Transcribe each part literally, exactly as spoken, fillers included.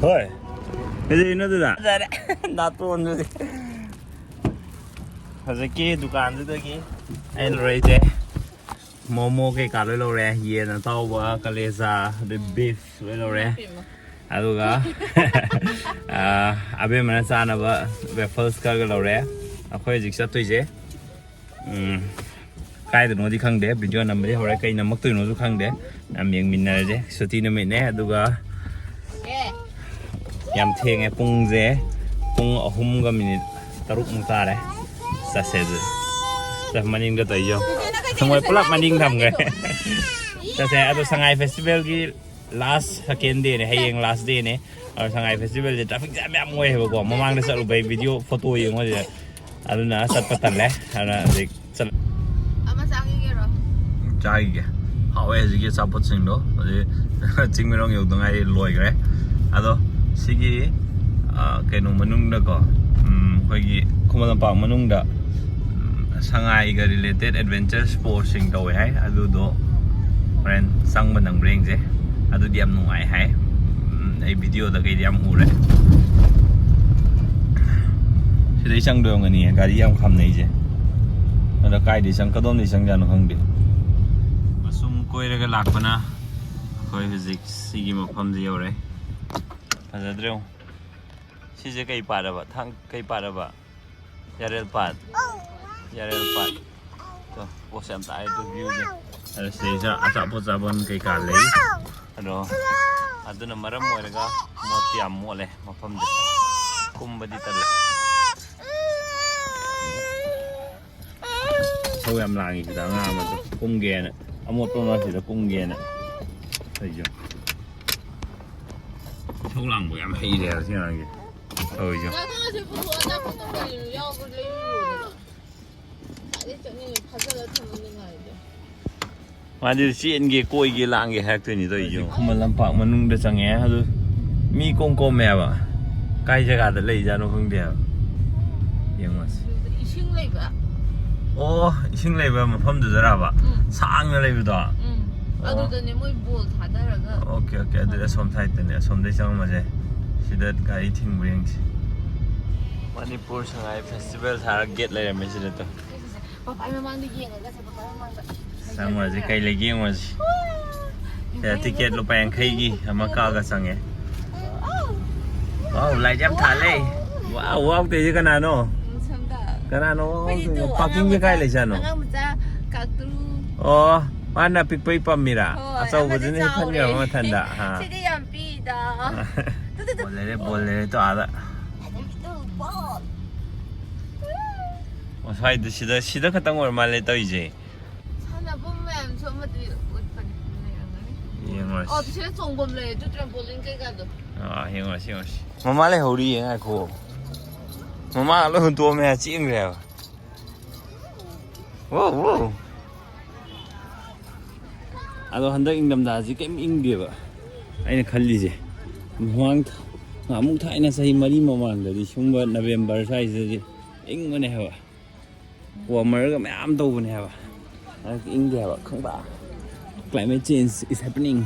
ꯍꯣꯏ꯫ ꯀꯩꯗꯧꯔꯤꯅꯣ ꯑꯗꯨꯗ? ꯐꯖꯔꯦ꯫ ꯅꯥꯇꯣꯟꯗꯨꯗꯤ꯫ ꯍꯧꯖꯤꯛꯀꯤ ꯗꯨꯀꯥꯟꯗꯨꯗꯒꯤ ꯑꯩꯅ ꯂꯧꯔꯛꯏꯁꯦ ꯃꯣꯃꯣ ꯀꯩꯀꯥ ꯂꯣꯏ ꯂꯧꯔꯦ꯫ ꯌꯦꯟ ꯑꯇꯥꯎꯕ, ꯀꯂꯦꯖꯥ, ꯑꯗꯩ ꯕꯤꯐ ꯂꯣꯏ ꯂꯧꯔꯦ꯫ ꯑꯗꯨꯒ ꯑꯥ, ꯑꯕꯦꯝꯃꯅ ꯆꯥꯅꯕ ꯋꯦꯐꯜꯁ ꯈꯔꯒ ꯂꯧꯔꯦ꯫ ꯑꯩꯈꯣꯏ ꯍꯧꯖꯤꯛ ꯆꯠꯇꯣꯏꯁꯦ ꯎꯝ, ꯀꯥꯏꯗꯅꯣꯗꯤ ꯈꯪꯗꯦ, ꯚꯤꯗꯤꯑꯣ ꯅꯝꯕꯗꯤ ꯍꯧꯔꯦ, ꯀꯩ ꯅꯝꯃꯛꯇꯣꯏꯅꯣꯁꯨ ꯈꯪꯗꯦ꯫ ꯌꯥꯝ ꯌꯦꯡꯃꯤꯟꯅꯔꯁꯦ꯫ ꯁꯨꯇꯤ ꯅꯨꯃꯤꯠꯅꯦ꯫ ꯑꯗꯨꯒ ꯌꯥꯝ ꯊꯦꯡꯉꯦ꯫ ꯄꯨꯡꯁꯦ ꯄꯨꯡ ꯑꯍꯨꯝꯒ ꯃꯤꯅꯤꯠ ꯇꯔꯨꯛꯃꯨꯛ ꯇꯥꯔꯦ꯫ ꯆꯠꯁꯦ ꯑꯗꯨꯗꯤ꯫ ꯆꯠ-, ꯃꯅꯤꯡꯗ ꯇꯧꯔꯤꯁꯦ ꯌꯦꯡꯉꯣ꯫ ꯃꯣꯏ ꯄꯨꯂꯞ ꯃꯅꯤꯡ ꯊꯝꯈ꯭ꯔꯦ꯫ ꯆꯠꯁꯦ꯫ ꯑꯗꯣ ꯁꯉꯥꯏ ꯐꯦꯁꯇꯤꯚꯦꯜꯒꯤ ꯂꯥꯁ ꯁꯦꯀꯦꯟ ꯗꯦꯅꯦ, ꯍꯌꯦꯡ ꯂꯥꯁ ꯗꯦꯅꯦ꯫ ꯑꯗꯣ ꯁꯉꯥꯏ ꯐꯦꯁꯇꯤꯚꯦꯜꯁꯦ ꯇ꯭ꯔꯥꯐꯤꯛ ꯖꯥꯝ ꯌꯥꯝ ꯑꯣꯏꯌꯦꯕꯀꯣ꯫ ꯃꯃꯥꯡꯗ ꯆꯠꯂꯨꯕꯩ ꯚꯤꯗꯤꯑꯣ ꯐꯣꯇꯣ ꯌꯦꯡꯉꯣ ꯁꯤꯗ꯫ ꯑꯗꯨꯅ ꯆꯠꯄ ꯇꯜꯂꯦ꯫ ꯑꯗꯨꯅ ꯍꯧꯖꯤꯛ ꯆꯠ-, ꯑꯃ ꯆꯥꯈꯤꯒꯦꯔꯣ? ꯆꯥꯈꯤꯒꯦ꯫ ꯍꯥꯎꯋꯦ ꯍꯧꯖꯤꯛꯀꯤ ꯑꯆꯥꯄꯣꯠꯁꯤꯡꯗꯣ꯫ ꯍꯧꯖꯤꯛ ꯆꯤꯡꯃꯩꯔꯣꯡ ꯌꯧꯗ ꯉꯥꯏꯔꯤ, ꯂꯣꯏꯈ꯭ꯔꯦ꯫ ꯑꯗꯣ ꯁꯤꯒꯤ, ꯑ, ꯀꯩꯅꯣ ꯃꯅꯨꯡꯗꯀꯣ, ꯎꯝ, ꯑꯩꯈꯣꯏꯒꯤ ꯈꯨꯃꯟ ꯂꯝꯄꯥꯛ ꯃꯅꯨꯡꯗ, ꯎꯝ, ꯁꯉꯥꯏꯒ ꯔꯤꯂꯦꯇꯦꯠ ꯑꯦꯗꯚꯦꯟꯆꯔ ꯁ꯭ꯄꯣꯔꯠꯁꯤꯡ ꯇꯧꯋꯦ ꯍꯥꯏ꯫ ꯑꯗꯨꯗꯣ ꯍꯣꯔꯦꯟ ꯆꯪꯕ ꯅꯪꯕ꯭ꯔꯥ ꯌꯦꯡꯁꯦ꯫ ꯑꯗꯨꯗꯤ ꯌꯥꯝ ꯅꯨꯡꯉꯥꯏ ꯍꯥꯏ꯫ ꯎꯝ, ꯑꯩ ꯚꯤꯗꯤꯑꯣꯗ ꯀꯩꯗ ꯌꯥꯝ ꯎꯔꯦ꯫ ꯁꯤꯗꯩ ꯆꯪꯗꯣꯏ ꯑꯣꯏꯔꯝꯒꯅꯤꯌꯦ, ꯒꯥꯔꯤ ꯌꯥꯝ ꯈꯥꯝꯅꯩꯁꯦ꯫ ꯑꯗ ꯀꯥꯏꯗꯩ ꯆꯪ-, ꯀꯗꯣꯝꯗꯩ ꯆꯪꯖꯥꯠꯅꯣ ꯈꯪꯗꯦ꯫ ꯑꯁꯨꯝ ꯀꯣꯏꯔꯒ ꯂꯥꯛꯄꯅ ꯑꯩꯈꯣꯏ ꯍꯧꯖꯤꯛ ꯁꯤꯒꯤ ꯃꯐꯝꯁꯦ ꯌꯧꯔꯦ꯫ ꯐꯖꯗ꯭ꯔꯣ ꯌꯦꯡꯉꯣ꯫ ꯁꯤꯁꯦ ꯀꯩ ꯄꯥꯠ ꯍꯥꯏꯕ? ꯊꯥꯡ-, ꯀꯩ ꯄꯥꯠ ꯍꯥꯏꯕ? ꯌꯥꯔꯦꯜ ꯄꯥꯠ꯫ ꯌꯥꯔꯦꯜ ꯄꯥꯠ꯫ ꯇꯣ, ꯄꯣꯠꯁꯦ ꯌꯥꯝ ꯇꯥꯏ ꯑꯗꯨ ꯚ꯭ꯌꯨꯁꯦ꯫ ꯑꯗ ꯁꯤꯗꯩꯁꯤꯗ ꯑꯆꯥꯄꯣꯠ ꯆꯥꯐꯝ ꯀꯩꯀꯥ ꯂꯩ꯫ ꯑꯗꯣ ꯑꯗꯨꯅ ꯃꯔꯝ ꯑꯣꯏꯔꯒ ꯃꯣꯠꯇꯤ ꯌꯥꯝ ꯃꯣꯠꯂꯦ ꯃꯐꯝꯁꯦ꯫ ꯀꯨꯝꯕꯗꯤ ꯇꯜꯂꯦ꯫ ꯏꯁꯧ ꯌꯥꯝ ꯂꯥꯡꯉꯤ ꯁꯤꯗ ꯑꯉꯥꯡ ꯑꯃꯁꯨ ꯀꯨꯝꯒꯦꯅ꯫ ꯑꯃꯣꯠꯄ ꯃꯔꯛꯁꯤꯗ ꯀꯨꯝꯒꯦꯅ꯫ ꯑꯩꯁꯨ ꯏꯁꯧ ꯂꯥꯡꯕ ꯌꯥꯝ ꯍꯩꯔꯦ ꯍꯥꯏꯕ ꯁꯤ ꯑꯉꯥꯡꯁꯦ꯫ ꯇꯧꯔꯤꯁꯦ꯫ ꯉꯥꯏꯈꯣ, ꯉꯁꯤ ꯄꯨꯊꯣꯛꯑꯣ, ꯑꯆꯥꯄꯣꯠꯇꯣ ꯀꯔꯤꯅꯣ ꯌꯥꯎꯕ ꯂꯩꯔꯨꯔꯣ꯫ ꯉꯁꯥꯏꯗꯩ ꯆꯠꯅꯤꯡꯉꯦ, ꯐꯥꯖꯤꯜꯂ ꯊꯝꯃ ꯅꯨꯡꯉꯥꯏꯇꯦ꯫ ꯃꯥꯗꯤ ꯆꯦꯟꯒꯦ, ꯀꯣꯏꯒꯦ, ꯂꯥꯡꯒꯦ ꯍꯥꯏꯔꯛꯇꯣꯏꯅꯤ ꯇꯧꯔꯤꯁꯦ꯫ ꯈꯨꯃꯟ ꯂꯝꯄꯥꯛ ꯃꯅꯨꯡꯗ ꯆꯪꯉꯛꯑꯦ꯫ ꯑꯗꯨ ꯃꯤ ꯀꯣꯝ ꯀꯣꯝꯃꯦ ꯍꯥꯏꯕ꯫ ꯀꯥꯏ ꯖꯒꯥꯗ ꯂꯩꯖꯥꯠꯅꯣ ꯈꯪꯗꯦ ꯍꯥꯏꯕ꯫ ꯌꯦꯡꯉꯣꯁꯤ꯫ ꯑꯗꯨꯗ ꯏꯁꯤꯡ ꯂꯩꯕ꯫ ꯑꯣ, ꯏꯁꯤꯡ ꯂꯩꯕ ꯃꯐꯝꯗꯨꯗꯔꯕ? ꯎꯝ꯫ ꯁꯥꯡꯅ ꯂꯩꯕꯗꯣ? ꯎꯝ꯫ ꯑꯣ꯫ ꯑꯗꯨꯗꯅꯦ ꯃꯣꯏ ꯕꯣꯜ ꯊꯥꯗꯔꯒ꯫ Okay, okay. ꯑꯗꯨꯗꯤ ꯑꯁꯣꯝ ꯁꯥꯏꯗꯇꯅꯦ꯫ ꯑꯁꯣꯝꯗꯩ ꯆꯪꯉꯝꯃꯁꯦ꯫ ꯁꯤꯗ ꯒꯥꯔꯤ ꯊꯤꯡꯕ ꯌꯦꯡꯁꯤ꯫ ꯃꯅꯤꯄꯨꯔ ꯁꯉꯥꯏ ꯐꯦꯁꯇꯤꯚꯦꯜ ꯍꯥꯏꯔ ꯒꯦꯠ ꯂꯩꯔꯝꯃꯦ ꯁꯤꯗ ꯇꯣ꯫ ꯄꯄꯥꯏ ꯃꯃꯥꯡꯗ ꯌꯦꯡꯉꯒ ꯆꯠꯄ ꯄꯄꯥꯏ ꯃꯃꯥꯡꯗ꯫ ꯆꯪꯉꯨꯔꯁꯤ, ꯀꯩ ꯂꯩꯒꯦ ꯌꯦꯡꯉꯨꯔꯁꯤ꯫ ꯁꯤꯗ ꯇꯤꯀꯦꯠ ꯂꯨꯄꯥ ꯌꯥꯡꯈꯩꯒꯤ ꯑꯃ ꯀꯛꯑꯒ ꯆꯪꯉꯦ꯫ ꯋꯥꯎ, ꯂꯥꯏꯠ ꯌꯥꯝ ꯊꯥꯜꯂꯦ꯫ ꯋꯥꯎ, ꯋꯥꯎ ꯇꯧꯔꯤꯁꯦ ꯀꯅꯥꯅꯣ? ꯁꯣꯝꯗ꯫ ꯀꯅꯥꯅꯣ ꯋꯥꯎ ꯋꯥꯎ ꯑꯩꯈꯣꯏꯗꯤ ꯇꯧꯔꯤꯁꯦ? ꯇꯨ, ꯄꯥꯔꯀꯤꯡꯁꯦ ꯑꯉꯥꯡ ꯀꯥꯏ ꯃꯆꯥ, ꯂꯩꯖꯥꯠꯅꯣ? ꯑꯉꯥꯡ ꯃꯆꯥ ꯀꯥꯛꯇ꯭ꯔꯨ꯫ ꯑꯣ, ꯃꯥꯅ ꯑꯄꯤꯛꯄꯩ ꯄꯝꯃꯤꯔꯥ? ꯍꯣꯏ, ꯑꯆꯧꯕꯗꯨꯅ ꯑꯃꯅ ꯏꯐꯟ ꯆꯥꯎꯔꯦ꯫ ꯌꯧꯔ ꯃꯊꯟꯗ꯫ ꯑꯥ꯫ ꯁꯤꯗꯤ ꯌꯥꯝ ꯄꯤꯛꯏꯗ꯫ ꯕꯣꯜ ꯂꯩꯔꯦ, ꯕꯣꯜ ꯂꯩꯔꯦ ꯇꯣ ꯑꯥꯗ꯫ ꯇꯨ ꯕꯣꯜ꯫ ꯑꯣ, ꯁ꯭ꯋꯥꯏꯗ, ꯁꯤꯗ, ꯁꯤꯗ ꯈꯛꯇꯪ ꯑꯣꯏꯔ ꯃꯥꯜꯂꯦ ꯇꯧꯔꯤꯁꯦ꯫ ꯁꯥꯟꯅꯐꯝ ꯃꯌꯥꯝꯁꯨ ꯑꯃꯗꯤ ꯎꯠꯄꯅꯤ, ꯂꯩꯔꯝꯒꯅꯤ꯫ ꯌꯦꯡꯉꯨꯔꯁꯤ꯫ ꯑꯣ, ꯁꯤꯗ ꯆꯣꯡꯐꯝ ꯂꯩ, ꯑꯗꯨ trampoline ꯀꯩꯀꯥꯗꯣ꯫ ꯑꯥ, ꯌꯦꯡꯉꯨꯔꯁꯤ, ꯌꯦꯡꯉꯨꯔꯁꯤ꯫ ꯃꯃꯥ ꯂꯩꯍꯧꯔꯤꯌꯦ, ꯉꯥꯏꯈꯣ꯫ ꯃꯃꯥ ꯂꯣꯏ ꯍꯨꯟꯇꯣꯛꯑꯝꯃꯦ, ꯆꯦꯟꯈ꯭ꯔꯦꯕ꯫ ꯋꯣ, ꯋꯣ꯫ ꯑꯗꯣ ꯍꯟꯗꯛ ꯏꯪꯊꯝꯊꯥꯁꯤ ꯀꯩꯝ ꯏꯪꯗꯦꯕ꯫ ꯑꯩꯅ ꯈꯜꯂꯤꯁꯦ, ꯃꯃꯥꯡ ꯊ-, ꯅꯍꯥꯟꯃꯨꯛ ꯊꯥꯏꯅ ꯆꯍꯤ ꯃꯔꯤ ꯃꯃꯥꯡꯗꯗꯤ ꯁꯨꯝꯕ November ꯁ꯭ꯋꯥꯏꯁꯤꯗꯗꯤ ꯏꯪꯕꯅꯦ ꯍꯥꯏꯕ꯫ Warmerꯒ ꯃꯌꯥꯝ ꯇꯧꯕꯅꯦ ꯍꯥꯏꯕ꯫ ꯍꯟꯗꯛꯇꯤ ꯏꯪꯗꯦ ꯍꯥꯏꯕ, ꯈꯪꯕ꯭ꯔꯥ? Climate change is happening.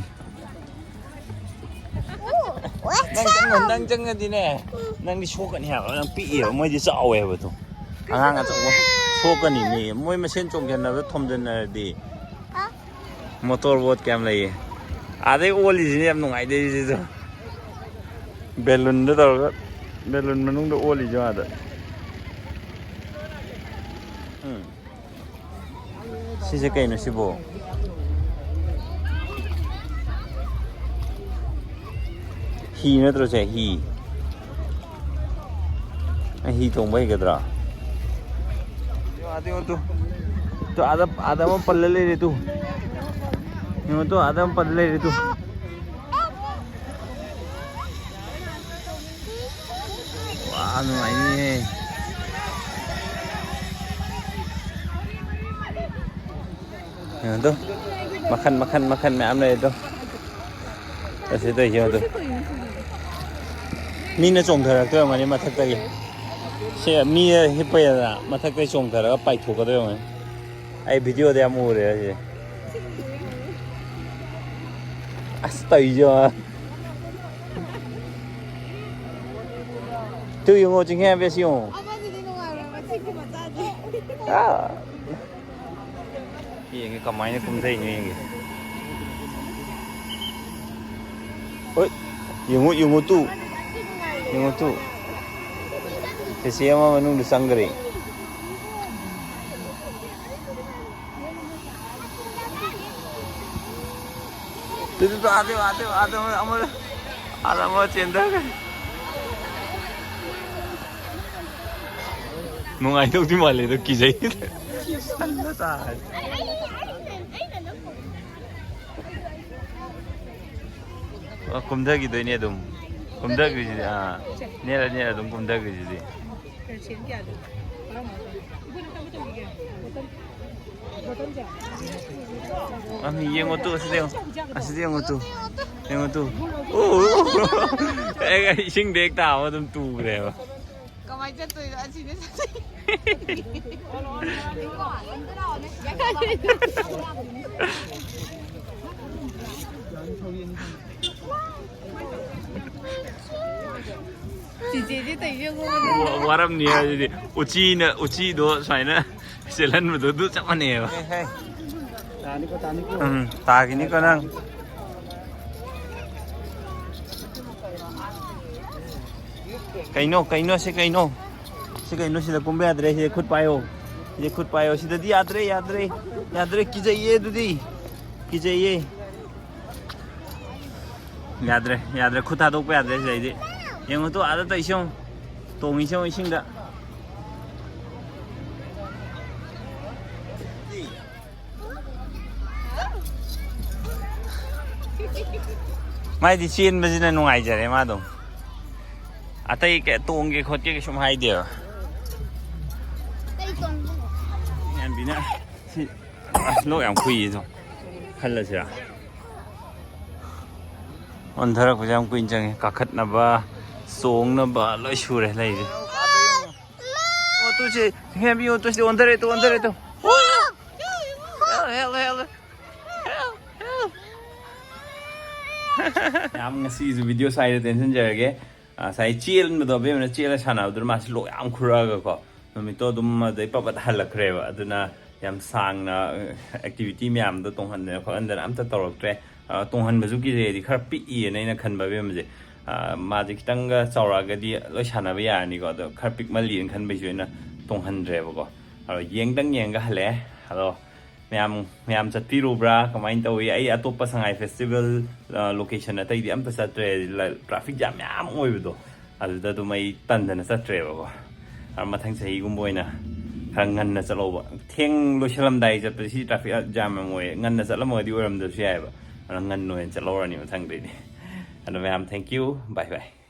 ꯅꯪ ꯆꯪꯉ-, ꯅꯪ ꯆꯪꯉꯗꯤꯅꯦ, ꯅꯪꯗꯤ ꯁꯣꯛꯀꯅꯤ ꯍꯥꯏꯕ, ꯅꯪ ꯄꯤꯛꯑꯦꯕ, ꯃꯣꯏꯗꯤ ꯆꯥꯎꯋꯦ ꯍꯥꯏꯕꯗꯣ꯫ ꯑꯉꯥꯡ ꯑꯆꯧꯕ ꯁꯣꯛꯀꯅꯤ ꯃꯤ, ꯃꯣꯏ ꯃꯁꯦꯟ ꯆꯣꯡꯁꯤꯟꯅꯕꯗ ꯊꯣꯝꯖꯤꯟꯅꯔꯗꯤ꯫ Motor boat ꯀꯌꯥꯝ ꯂꯩꯌꯦ꯫ ꯑꯥꯗꯩ ꯑꯣꯜꯂꯤꯁꯤꯅꯦ ꯌꯥꯝ ꯅꯨꯡꯉꯥꯏꯗꯣꯏꯁꯤꯁꯨ꯫ Balloonꯗ ꯇꯧꯔꯒ, balloon ꯃꯅꯨꯡꯗ ꯑꯣꯜꯂꯤꯁꯦ ꯑꯥꯗ꯫ ꯎꯝ꯫ ꯁꯤꯁꯦ ꯀꯩꯅꯣ ꯁꯤꯕꯣ? ꯍꯤ ꯅꯠꯇ꯭ꯔꯣ ꯁꯦ? ꯍꯤ꯫ ꯑꯩ ꯍꯤ ꯇꯣꯡꯕ ꯍꯩꯒꯗ꯭ꯔꯥ? ꯑꯗꯨ, ꯑꯗꯨ, ꯇꯨ, ꯑꯥꯗ, ꯑꯥꯗ ꯑꯃ ꯄꯜꯂ ꯂꯩꯔꯦ ꯇꯨ꯫ ꯌꯦꯡꯉꯣ ꯇꯨ, ꯑꯥꯗ ꯑꯃ ꯄꯜꯂ ꯂꯩꯔꯦ ꯇꯨ꯫ ꯋꯥ, ꯅꯨꯡꯉꯥꯏꯅꯤꯍꯦ꯫ ꯌꯦꯡꯉꯣ ꯇꯨ꯫ ꯃꯈꯟ, ꯃꯈꯟ, ꯃꯈꯟ ꯃꯌꯥꯝ ꯂꯩ ꯑꯗꯣ꯫ ꯑꯁꯤ ꯇꯧꯔꯤꯁꯦ ꯌꯦꯡꯉꯣ ꯇꯨ꯫ ꯃꯤꯅ ꯆꯣꯡꯊꯔꯛꯇꯣꯏ ꯑꯣꯏꯔꯝꯒꯅꯤ ꯃꯊꯛꯇꯒꯤ꯫ ꯁꯦ ꯃꯤ ꯍꯤꯞꯄꯩꯗꯅ ꯃꯊꯛꯇꯒꯤ ꯆꯣꯡꯊꯔꯒ ꯄꯥꯏꯊꯣꯛꯀꯗꯣꯏ ꯑꯣꯏꯔꯝꯒꯅꯤ꯫ ꯑꯩ videoꯗ ꯌꯥꯝ ꯎꯔꯦ ꯑꯁꯤ꯫ ꯑꯁ ꯇꯧꯔꯤꯁꯦ ꯌꯦꯡꯉꯣ꯫ ꯇꯨ ꯌꯦꯡꯉꯣ, ꯆꯤꯡꯈꯩ ꯍꯥꯏꯕꯦꯁ ꯌꯦꯡꯉꯣ꯫ ꯑꯃꯗꯨꯗꯤ ꯅꯨꯡꯉꯥꯏꯔꯣꯏ, ꯃꯆꯤꯟꯒꯤ ꯃꯆꯥꯗꯤ꯫ ꯑꯥ꯫ ꯌꯦꯡꯒꯦ ꯀꯃꯥꯏꯅ ꯀꯨꯝꯊꯩꯅꯣ ꯌꯦꯡꯒꯦ꯫ ꯍꯣꯏ, ꯌꯦꯡꯉꯨ, ꯌꯦꯡꯉꯨ ꯇꯨ꯫ ꯌꯦꯡꯉꯨ ꯇꯨ꯫ ꯆꯦꯆꯦ ꯑꯃ ꯃꯅꯨꯡꯗ ꯆꯪꯈ꯭ꯔꯦ꯫ ꯇꯨ, ꯇꯨ, ꯇꯨ, ꯑꯥꯗ, ꯑꯥꯗ, ꯑꯥꯗ ꯑꯃ, ꯑꯃ, ꯑꯥꯗ ꯑꯃ ꯆꯦꯟꯊꯈ꯭ꯔꯦ꯫ ꯅꯨꯡꯉꯥꯏꯗꯧꯗꯤ ꯃꯥꯜꯂꯦ ꯑꯗꯣ ꯀꯤꯖꯩ꯫ ꯇꯟꯕ ꯇꯥꯔꯦ꯫ ꯑ, ꯀꯨꯝꯊꯈꯤꯗꯣꯏꯅꯦ ꯑꯗꯨꯝ꯫ ꯀꯨꯝꯊꯈ꯭ꯔꯤꯁꯤꯗꯤ, ꯑꯥ, ꯅꯦꯠꯂ ꯅꯦꯠꯂ ꯑꯗꯨꯝ ꯀꯨꯝꯊꯈ꯭ꯔꯤꯁꯤꯗꯤ꯫ ꯑ, ꯌꯦꯡꯉꯣ ꯇꯨ, ꯑꯁꯤꯗ ꯌꯦꯡꯉꯣ꯫ ꯑꯁꯤꯗ ꯌꯦꯡꯉꯣ ꯇꯨ꯫ ꯌꯦꯡꯉꯣ ꯇꯨ꯫ ꯑꯣ, ꯑꯩ ꯏꯁꯤꯡꯗ ꯍꯦꯛ ꯇꯥꯕ ꯑꯗꯨꯝ ꯇꯨꯈ꯭ꯔꯦꯕ꯫ ꯀꯃꯥꯏ ꯆꯠꯇꯣꯏꯅꯣ? ꯑꯁꯤꯗ ꯆꯠꯇꯣꯏ꯫ ꯆꯤꯆꯦꯗꯤ ꯇꯧꯏꯁꯦ ꯌꯦꯡꯉꯣ꯫ ꯋꯥ-, ꯋꯥꯔꯝꯅꯤ ꯍꯥꯏꯁꯤꯗꯤ꯫ ꯎꯆꯤꯅ, ꯎꯆꯤꯗꯣ ꯁꯨꯃꯥꯏꯅ ꯆꯦꯜꯍꯟꯕꯗꯣ ꯑꯗꯨ ꯆꯞ ꯃꯥꯟꯅꯩꯌꯦꯕ꯫ ꯍꯦ, ꯍꯦ꯫ ꯇꯥꯅꯤꯀꯣ, ꯇꯥꯅꯤꯀꯣ꯫ ꯎꯝ, ꯇꯥꯈꯤꯅꯤꯀꯣ ꯅꯪ꯫ ꯀꯩꯅꯣ, ꯀꯩꯅꯣ, ꯁꯤ ꯀꯩꯅꯣ? ꯁꯤ ꯀꯩꯅꯣ? ꯁꯤꯗ ꯀꯨꯝꯕ ꯌꯥꯗ꯭ꯔꯦ꯫ ꯁꯤꯗ ꯈꯨꯠ ꯄꯥꯏꯌꯣ꯫ ꯁꯤꯗ ꯈꯨꯠ ꯄꯥꯏꯌꯣ꯫ ꯁꯤꯗꯗꯤ ꯌꯥꯗ꯭ꯔꯦ, ꯌꯥꯗ꯭ꯔꯦ꯫ ꯌꯥꯗ꯭ꯔꯦ, ꯀꯤꯖꯩꯌꯦ ꯑꯗꯨꯗꯤ꯫ ꯀꯤꯖꯩꯌꯦ꯫ ꯌꯥꯗ꯭ꯔꯦ, ꯌꯥꯗ꯭ꯔꯦ꯫ ꯈꯨꯠ ꯊꯥꯗꯣꯛꯄ ꯌꯥꯗ꯭ꯔꯦ ꯁꯤꯗꯩꯗꯤ꯫ ꯌꯦꯡꯉꯨ ꯇꯨ, ꯑꯥꯗ ꯇꯧꯏꯁꯦ ꯌꯦꯡꯉꯨ꯫ ꯇꯣꯡꯉꯤꯁꯦ ꯌꯦꯡꯉꯨ ꯏꯁꯤꯡꯗ꯫ ꯃꯥꯏꯗꯤ ꯆꯦꯟꯕꯁꯤꯅ ꯅꯨꯡꯉꯥꯏꯖꯔꯦ ꯃꯥꯗꯣ꯫ ꯑꯇꯩ ꯀꯩ ꯇꯣꯡꯒꯦ ꯈꯣꯠꯀꯦ ꯀꯩꯁꯨꯝ ꯍꯥꯏꯗꯦꯕ꯫ ꯀꯩ ꯇꯣꯡꯗꯣꯏꯅꯣ? ꯌꯥꯝꯕꯤꯅ ꯁꯤ, ꯑꯁ, ꯂꯣꯛ ꯌꯥꯝ ꯈꯨꯏꯌꯦ ꯑꯗꯣ꯫ ꯈꯜꯂꯁꯤꯔꯥ? ꯑꯣꯟꯊꯔꯛꯄꯁꯦ ꯌꯥꯝ ꯀꯨꯏꯅ ꯆꯪꯉꯦ꯫ ꯀꯥꯈꯠꯅꯕ, ꯆꯣꯡꯅꯕ ꯂꯣꯏ ꯁꯨꯔꯦ ꯂꯩꯔꯤꯁꯦ꯫ ꯑꯣ, ꯇꯨ ꯁꯤ, ꯍꯦꯝꯕꯤ, ꯑꯣ, ꯇꯨ ꯁꯤ ꯑꯣꯟꯊꯔꯦ, ꯇꯨ ꯑꯣꯟꯊꯔꯦ, ꯇꯨ꯫ Help, help, help, help. ꯌꯥꯝ ꯉꯁꯤꯒꯤꯁꯨ video ꯁ꯭ꯋꯥꯏꯗ ꯇꯦꯟꯁꯤꯟꯖꯔꯒꯦ꯫ ꯉꯁꯥꯏ ꯆꯦꯟꯕꯗꯣ, ꯑꯕꯦꯝꯃꯅ ꯆꯦꯜꯂ ꯁꯥꯟꯅꯕꯗꯨꯅ ꯃꯥꯁꯤ ꯂꯣꯛ ꯌꯥꯝ ꯈꯨꯔꯛꯑꯒꯀꯣ, ꯅꯨꯃꯤꯠꯇꯣ ꯑꯗꯨꯝ ꯑꯗꯩ ꯄꯠ ꯄꯠ ꯍꯜꯂꯛꯈ꯭ꯔꯦꯕ꯫ ꯑꯗꯨꯅ ꯌꯥꯝ ꯁꯥꯡꯅ ꯑꯦꯛꯇꯤꯚꯤꯇꯤ ꯃꯌꯥꯝꯗꯣ ꯇꯣꯡꯍꯟꯗꯅ ꯈꯣꯠꯍꯟꯗꯅ ꯑꯝꯇ ꯇꯧꯔꯛꯇ꯭ꯔꯦ꯫ ꯑ, ꯇꯣꯡꯍꯟꯕꯁꯨ ꯀꯤꯖꯩ, ꯍꯥꯏꯗꯤ ꯈꯔ ꯄꯤꯛꯏꯅ ꯑꯩꯅ ꯈꯟꯕ ꯑꯕꯦꯝꯃꯁꯦ꯫ ꯑ, ꯃꯥꯁꯦ ꯈꯤꯇꯪꯒ ꯆꯥꯎꯔꯛꯑꯒꯗꯤ ꯂꯣꯏ ꯁꯥꯟꯅꯕ ꯌꯥꯔꯅꯤꯀꯣ, ꯑꯗꯣ ꯈꯔ ꯄꯤꯛꯃꯜꯂꯤꯅ ꯈꯟꯕꯩꯁꯨ ꯑꯩꯅ ꯇꯣꯡꯍꯟꯗ꯭ꯔꯦꯕꯀꯣ꯫ ꯑꯗꯣ ꯌꯦꯡꯗꯪ ꯌꯦꯡꯉꯒ ꯍꯜꯂꯛꯑꯦ꯫ ꯑꯗꯣ ꯃꯌꯥꯝ, ꯃꯌꯥꯝ ꯆꯠꯄꯤꯔꯨꯕ꯭ꯔꯥ? ꯀꯃꯥꯏꯅ ꯇꯧꯏ? ꯑꯩ ꯑꯇꯣꯞꯄ ꯁꯉꯥꯏ ꯐꯦꯁꯇꯤꯚꯦꯜ, ꯑ, ꯂꯣꯀꯦꯁꯟ ꯑꯇꯩꯗꯤ ꯑꯝꯇ ꯆꯠꯇ꯭ꯔꯦ, ꯍꯥꯏꯗꯤ ꯂ-, ꯇ꯭ꯔꯥꯐꯤꯛ ꯖꯥꯝ ꯃꯌꯥꯝ ꯑꯣꯏꯕꯗꯣ, ꯑꯗꯨꯗ ꯑꯗꯨꯝ ꯑꯩ ꯇꯟꯗꯅ ꯆꯠꯇ꯭ꯔꯦꯕꯀꯣ꯫ ꯑꯗꯣ ꯃꯊꯪ ꯆꯍꯤꯒꯨꯝꯕ ꯑꯣꯏꯅ ꯈꯔ ꯉꯟꯅ ꯆꯠꯍꯧꯕ꯫ ꯊꯦꯡ ꯂꯣꯏꯁꯜꯂꯝꯗꯥꯏ ꯆꯠꯄꯁꯤ ꯇ꯭ꯔꯥꯐꯤꯛ ꯖꯥꯝ ꯌꯥꯝ ꯑꯣꯏꯌꯦ꯫ ꯉꯟꯅ ꯆꯠꯂꯝꯃꯒꯗꯤ ꯑꯣꯏꯔꯝꯗꯕꯁꯨ ꯌꯥꯏꯑꯕ꯫ ꯑꯗꯣ ꯉꯟꯅ ꯑꯣꯏꯅ ꯆꯠꯍꯧꯔꯅꯤ ꯃꯊꯪꯗꯩꯗꯤ꯫ ꯑꯗꯣ ꯃꯌꯥꯝ, thank you, bye bye꯫